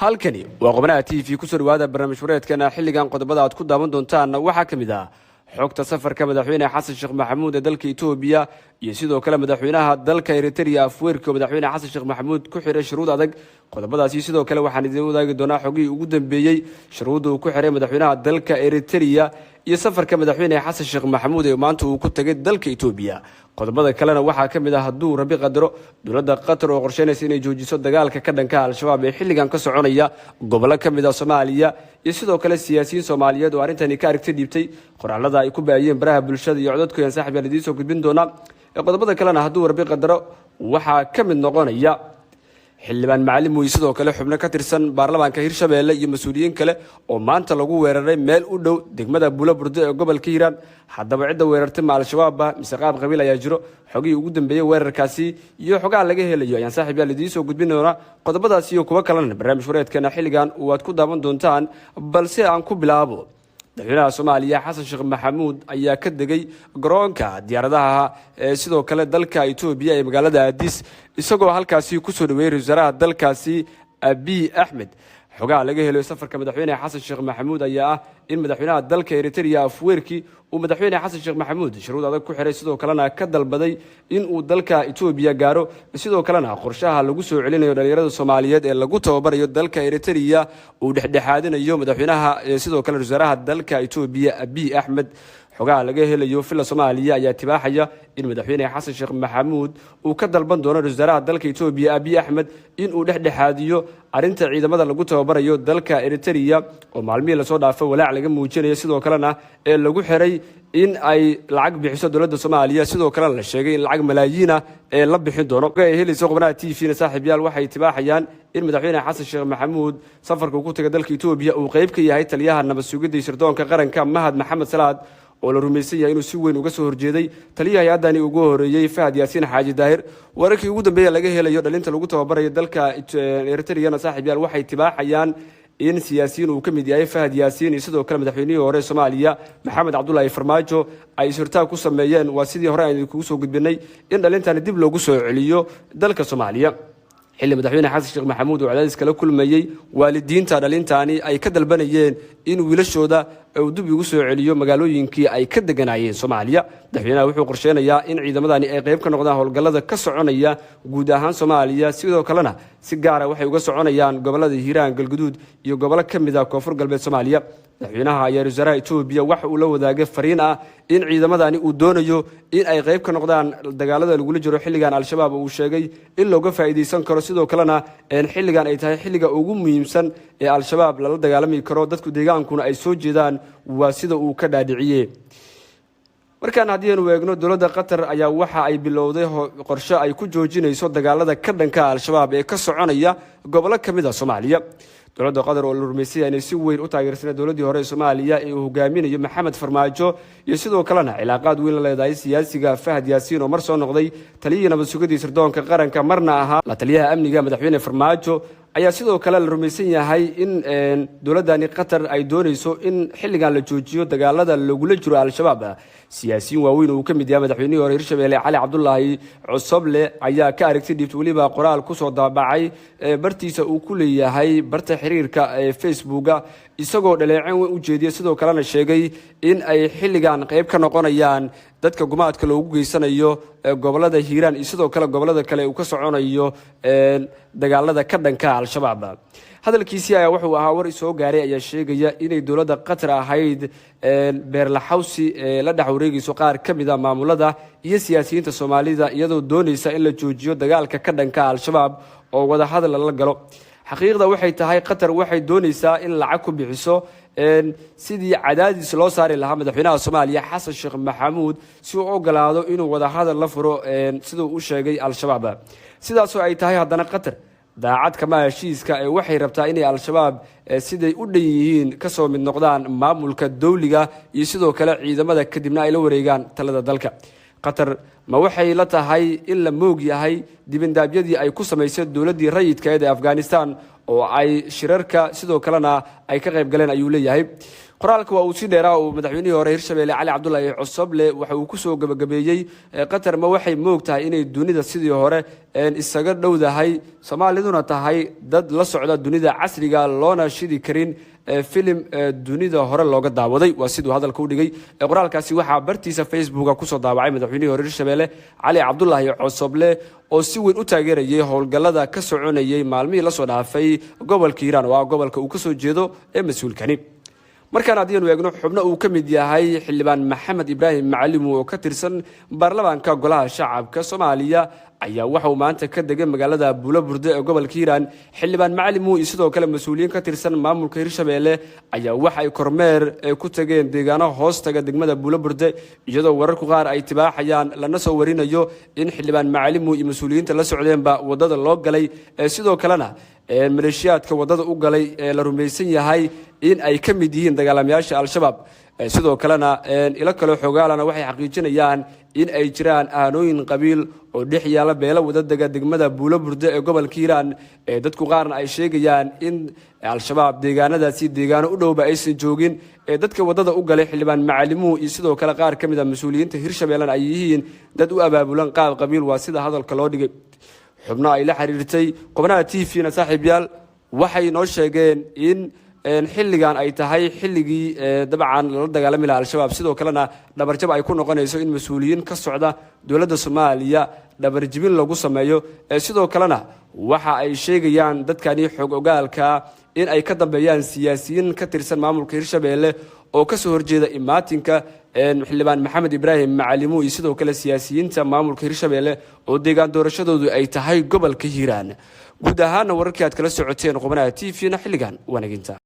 Halkani waa Qubanaha TV. Kusoo dhawaada barnaamij wareedkana. Xilligan qodobada aad ku daawan doontaan waxaa ka mid ah xogta safarka madaxweyne Xasan Sheekh Maxamuud ee dalka Etoobiya iyo sidoo kale madaxweynaha dalka Eritrea Afwerki oo madaxweyne Xasan Sheekh Maxamuud ku xiray shuruud adag. Qodobadaasi sidoo kale waxaan idiin wadaagi doonaa xogihii ugu dambeeyey shuruudda uu ku xiray madaxweynaha dalka Eritrea iyo safarka madaxweyne Xasan Sheekh Maxamuud ee maanta uu ku tagay dalka Etoobiya. Qodobada kalena waxaa ka mid ah, hadduu Rabi qadaro, dowladda Qatar oo qorsheynaysa inay joojiso dagaalka ka dhanka Al-Shabaab ee xilligan ka soconaya gobollo ka mid ah Soomaaliya, iyo sidoo kale siyaasiyiin Soomaaliyeed oo arrintani ka aragti dhiibtay qoraalada ay ku baahiyeen baraha bulshada iyo codadkooyan saaxib yaan idiin soo gudbin doonaa. Qodobada kalena, hadduu Rabi qadaro, waxaa ka mid noqonaya xildhibaan Macalin Muuyi, sidoo kale xubno ka tirsan baarlamaanka Hirshabeelle iyo mas-uuliyiin kale oo maanta lagu weeraray meel u dhow degmada Buulo Burdo ee gobolka Hiiraan. Haddaba cidda weerartay ma Al-Shabaabba mise qaab qabiil ayaa jiro? Xogihii ugu dambeeyey weerarkaasi iyo xogaha laga helayo ayaan saaxiib yaal idiin soo gudbin doonaa. Qodobadaas iyo kuwo kalena barnaamij wareedkeena xilligan waad ku daawan doontaan, balse aan ku bilaabo. Madaxweynaha Soomaaliya Xasan Sheekh Maxamuud ayaa ka degay garoonka diyaaradaha ee sidoo kale dalka Etoobiya ee magaalada Addis, isagoo halkaasi kusoo dhaweeyey ra-isul wasaaraha dalkaasi Abiy Axmed. Xogaha laga helayo safarka madaxweyne Xasan Sheekh Maxamuud ayaa ah in madaxweynaha dalka Eritrea Afwerki uu madaxweyne Xasan Sheekh Maxamuud shuruud adag ku xiray, sidoo kalena ka dalbaday in uu dalka Etoobiya gaaro, sidoo kalena qorshaha lagu soo celinayo dhalinyarada Soomaaliyeed ee lagu tababarayo dalka Eritrea uu dhexdhexaadinayo madaxweynaha, sidoo kale wasaaraha dalka Etoobiya Abiy Axmed. Xogaha laga helayo Villa Soomaaliya ayaa tibaaxaya in madaxweyne Xasan Sheekh Maxamuud uu ka dalban doono wasaaraha dalka Etoobiya Abiy Axmed in uu dhexdhexaadiyo arrinta ciidamada lagu tababarayo dalka Eritrea oo maalmihii lasoo dhaafay walaac laga muujinayo, sidoo kalena ee lagu xiray in ay lacag bixiso dowladda Soomaaliya, sidoo kalena la sheegay in lacag malaayiina ee la bixin doono. Ay helayso Qubanaha TV na, saaxiib yaal, waxay tibaaxayaan in madaxweyne Xasan Sheekh Maxamuud safarka uu ku tagay dalka Etoobiya uu qayb ka yahay taliyaha nabad sugidda iyo sirdoonka qaranka Mahad Maxamed Salaad, oo la rumaysan yahay inuu si weyn uga soo horjeeday taliyaha hay-addani ugu horeeyey Fahad Yaasiin Xaaji Daahir. Wararkii ugu dambeeya laga helayo dhalinta lagu tababarayo dalka Eritreyana, saaxiib yaal, waxay tibaaxayaan in siyaasiyiin uu ka mid yahay Fahad Yaasiin iyo sidoo kale madaxweynihii hore Soomaaliya Maxamed Cabdulaahi Farmaajo ay is-hortaag ku sameeyeen, waa sidii hore aynu kugu soo gudbinay, in dhalintani dib loogu soo celiyo dalka Soomaaliya, xilli madaxweyne Xasan Sheekh Maxamuud uu cadaadis kala kulmayey waalidiinta dhalintaani ay ka dalbanayeen in wiilashooda uu dib ugu soo celiyo magaalooyinkii ay ka deganaayeen Soomaaliya. Madaxweynaha wuxuu qorsheynayaa in ciidamadani ay qayb ka noqdaan howlgallada ka soconaya guud ahaan Soomaaliya, sidoo kalena si gaara waxay uga soconayaan gobolada Hiiraan, Galguduud iyo gobollo ka mid ah Koonfur Galbeed Soomaaliya. Madaxweynaha ayaa wasaaraha Etoobiya waxa uu la wadaagay fariin ah in ciidamadani uu doonayo in ay qayb ka noqdaan dagaalada lagula jiro xilligan Al-Shabaab, oo uu sheegay in looga faa'iidaysan karo, sidoo kalena xilligan ay tahay xilliga ugu muhiimsan ee Al-Shabaab lala dagaalami karo, dadku deegaankuna ay soo jeedaan, waa sida uu ka dhaadhiciye. Markaan haddii aynu eegno, dowladda Qatar ayaa waxa ay bilowday qorshe ay ku joojinayso dagaalada ka dhanka Al-Shabaab ee ka soconaya gobollo ka mid ah Soomaaliya. Dowladda Qatar oo la rumaysay inay si weyn u taageersanay dowladdii hore ee Soomaaliya ee uu hogaaminayo Maxamed Farmaajo, iyo sidoo kalena cilaaqaad weyn la leedahay siyaasiga Fahad Yaasiin oo mar soo noqday taliyihii nabad sugidii sirdoonka qaranka, marna ahaa la taliyaha amniga madaxweyne Farmaajo, ayaa sidoo kale la rumaysan yahay in dowladdani Qatar ay doonayso in xilligan la joojiyo dagaalada lagula jiro Al-Shabaab. Siyaasiyiin waaweyn oo uu ka mid yahay madaxweynihii hore Hirshabeelle Cali Cabdulaahi Cosoble ayaa ka aragti dhiibtay, weliba qoraal kusoo daabacay bartiisa uu ku leeyahay barta xiriirka ee Facebooka, isagoo dhaleeceen weyn u jeediyay, sidoo kalena sheegay in ay xilligan qayb ka noqonayaan dadka gumaadka loogu geysanayo gobolada Hiiraan iyo sidoo kale gobolada kale uu ka soconayo dagaalada ka dhanka Al-Shabaab. Hadalkiisii ayaa wuxuu ahaa: "War isoo gaaray ayaa sheegaya inay dowladda Qatar ahayd beerlaxawsi ee la dhex wareegayso qaar ka mid ah maamulada iyo siyaasiyiinta Soomaalida, iyadoo doonaysa in la joojiyo dagaalka ka dhanka Al-Shabaab oo wadahadal lala galo. Xaqiiqda waxay tahay, Qatar waxay doonaysaa in lacag ku bixiso sidii cadaadis loo saari lahaa madaxweynaha Soomaaliya Xasan Sheekh Maxamuud si uu ogolaado inuu wadahadal la furo, siduu u sheegay, Al-Shabaab. Sidaasoo ay tahay, haddana Qatar daacad kama heshiiska ee waxay rabtaa inay Al-Shabaab siday u dhan yihiin kasoo mid noqdaan maamulka dowliga iyo sidoo kale ciidamada, kadibna ay la wareegaan talada dalka. Qatar ma waxay la tahay in la moog yahay dibindaabyadii ay ku samaysay dowladdii rayidkaeed ee Afghanistan oo ay shirarka sidoo kalena ay ka qayb galeen?" ayuu leeyahay. Qoraalka waa uu si dheeraa uu madaxweynihii hore Hirshabelle Cali Cabdulaahi Cosoble waxa uu kusoo gabagabeeyey: Qatar ma waxay moog tahay inay dunida sidii hore isaga dhowdahay, Soomaaliduna tahay dad la socda dunida casriga, loona shidi karin filim dunida hore looga daawaday? Waa siduu hadalka u dhigay. Qoraalkaasi waxaa bartiisa Facebooka kusoo daawacay madaxweynihii hore Hirshabelle Cali Cabdulaahi Cosoble, oo si weyn u taageerayay howlgallada ka soconayay maalmihii lasoo dhaafay gobolka Hiiraan, oo ah gobolka uu kasoo jeedo ee mas-uulkani. Markaan haddiinu eegno xubno uu ka mid yahay xildhibaan Maxamed Ibraahim Macalimu oo ka tirsan baarlamaanka Golaha Shacabka Soomaaliya, ayaa waxa uu maanta ka degay magaalada Buulo Burde ee gobolka Hiiraan. Xildhibaan Macalimu iyo sidoo kale mas-uuliyiin ka tirsan maamulka Hirshabeelle ayaa waxa ay kormeer ku tageen deegaano hoostaga degmada Buulo Burde, iyadoo wararku qaar ay tibaaxayaan lana soo warinayo in xildhibaan Macalimu iyo mas-uuliyiinta la socdeenba wadada loo galay, sidoo kalena maleeshiyaadka wadada u galay ee la rumaysan yahay in ay ka mid yihiin dagaalamayaasha Al-Shabaab. Sidoo kalena ilo kaloo xogaalana waxay xaqiijinayaan in ay jiraan aanooyin qabiil oo dhex yaala beelo wadadega degmada Buulo Burde ee gobolka Hiiraan, ee dadku qaarna ay sheegayaan in Al-Shabaab deegaanadaasi deegaano u dhowba aysan joogin, ee dadka wadada u galay xildhibaan Macalimuhu iyo sidoo kale qaar ka mid a mas-uuliyiinta Hirshabeellena ay yihiin dad u abaabulan qaab qabiil, waa sida hadalka loo dhigay. Xubno ay la xiriirtay Qubanaha TV-na, saaxiibyaal, waxay noo sheegeen in xilligan ay tahay xilligii dabcan lala dagaalami laha Al-Shabaab, sidoo kalena dhabarjab ay ku noqonayso in mas-uuliyiin ka socda dowladda Soomaaliya dhabarjibin lagu sameeyo. Sidoo kalena waxa ay sheegayaan dadkani xog ogaalka in ay ka dambeeyaan siyaasiyiin ka tirsan maamulka Hirshabeelle oo kasoo horjeeda imaatinka xildhibaan Maxamed Ibraahim Macalimu iyo sidoo kale siyaasiyiinta maamulka Hirshabeelle oo deegaan doorashadoodu ay tahay gobolka Hiiraan. Guud ahaana wararkii aad kala socoteen Qubanaha TV-na xilligan wanaginta.